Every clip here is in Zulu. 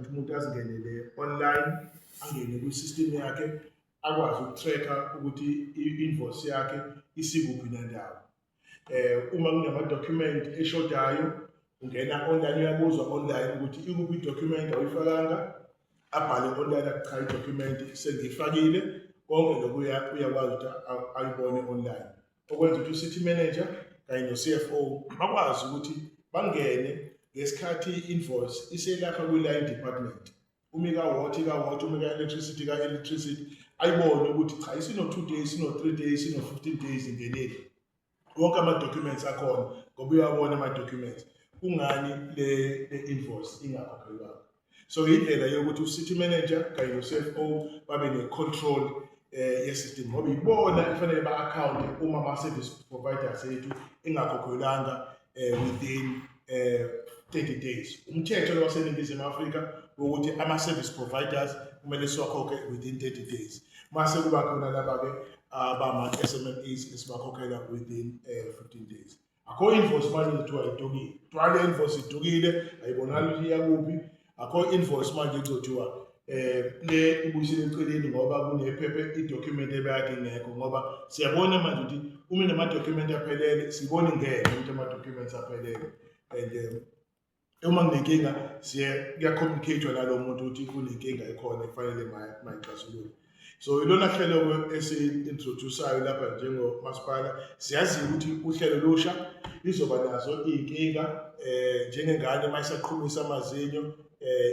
Ukuthi umuntu azingenele online, angene kwi-system yakhe, akwazi uku-track-a ukuthi i-invoice yakhe isikuphi nendawo. Uma kunama-document eshodayo, ungena online, uyabuzwa online ukuthi ikuphi i-document awuyifakanga, abhale online athi, "Cha, i-document sengiyifakile." Konke lokuya uyakwazi ukuthi ayibone online, okwenza ukuthi u-city manager kanye no-CFO bakwazi ukuthi bangene ngesikhathi i-invoice iselapha kwi-line department, uma ika-water ika-water, uma ika-electricity ika-electricity, ayibone ukuthi cha, isino-2 days, isino-3 days, isino-15 days ingenile, wonke ama-documents akhona, ngoba uyawabona ama-documents, kungani le invoice ingakhokhelwanga. So indlela yokuthi u-city manager kanye no-CFO babe ne-control ye-system, ngoba ibona efanele ba-account uma ama-service providers ethu engakhokhelwanga within 30 days. Umthetho lo waseNingizimu Afrika wokuthi ama-service providers kumele siwakhokhe within 30 days, mase kuba khona laba-ke abama-SMMEs esibakhokhela within 15 days. Akho invoice manje kuthiwa idukile, kuthiwa le invoice idukile, ayibonakali ukuthi iyakuphi. Akho invoice manje kuzothiwa le ibuyisele eceleni ngoba kunephepha, i-document ebekade ingekho, ngoba siyabona manje ukuthi uma inama-document aphelele, sibona ingene ukuthi ama-documents aphelele, and uma kunenkinga siye kuya-communicate nalo muntu ukuthi kunenkinga ekhona ekufanele mayixazululwe. So ilona hlelo esi-introduce-ayo lapha njengomasipala. Siyazi ukuthi uhlelo lusha lizoba nazo iy'nkinga, njengengane uma isaqhumisa amazinyo,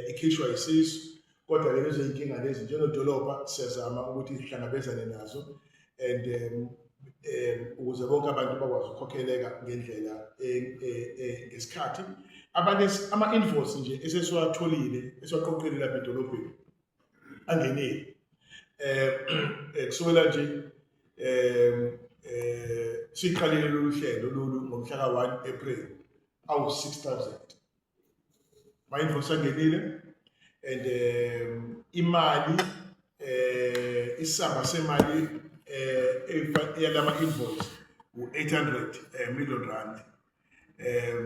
ikhishwa isisu, kodwa ke lezo iy'nkinga lezi njengodolobha siyazama ukuthi sihlangabezane nazo and ukuze bonke abantu bakwazi ukukhokheleka ngendlela ngesikhathi. Abantu ama-invoice nje esesiwatholile, esiwaqoqile lapha edolobheni angenile, kusukela nje siqalile lolu hlelo lolu ngomhla ka-1 April, awu-6000 ma-invoice angenile, and imali, isamba semali yalama invoice u-800 million rand.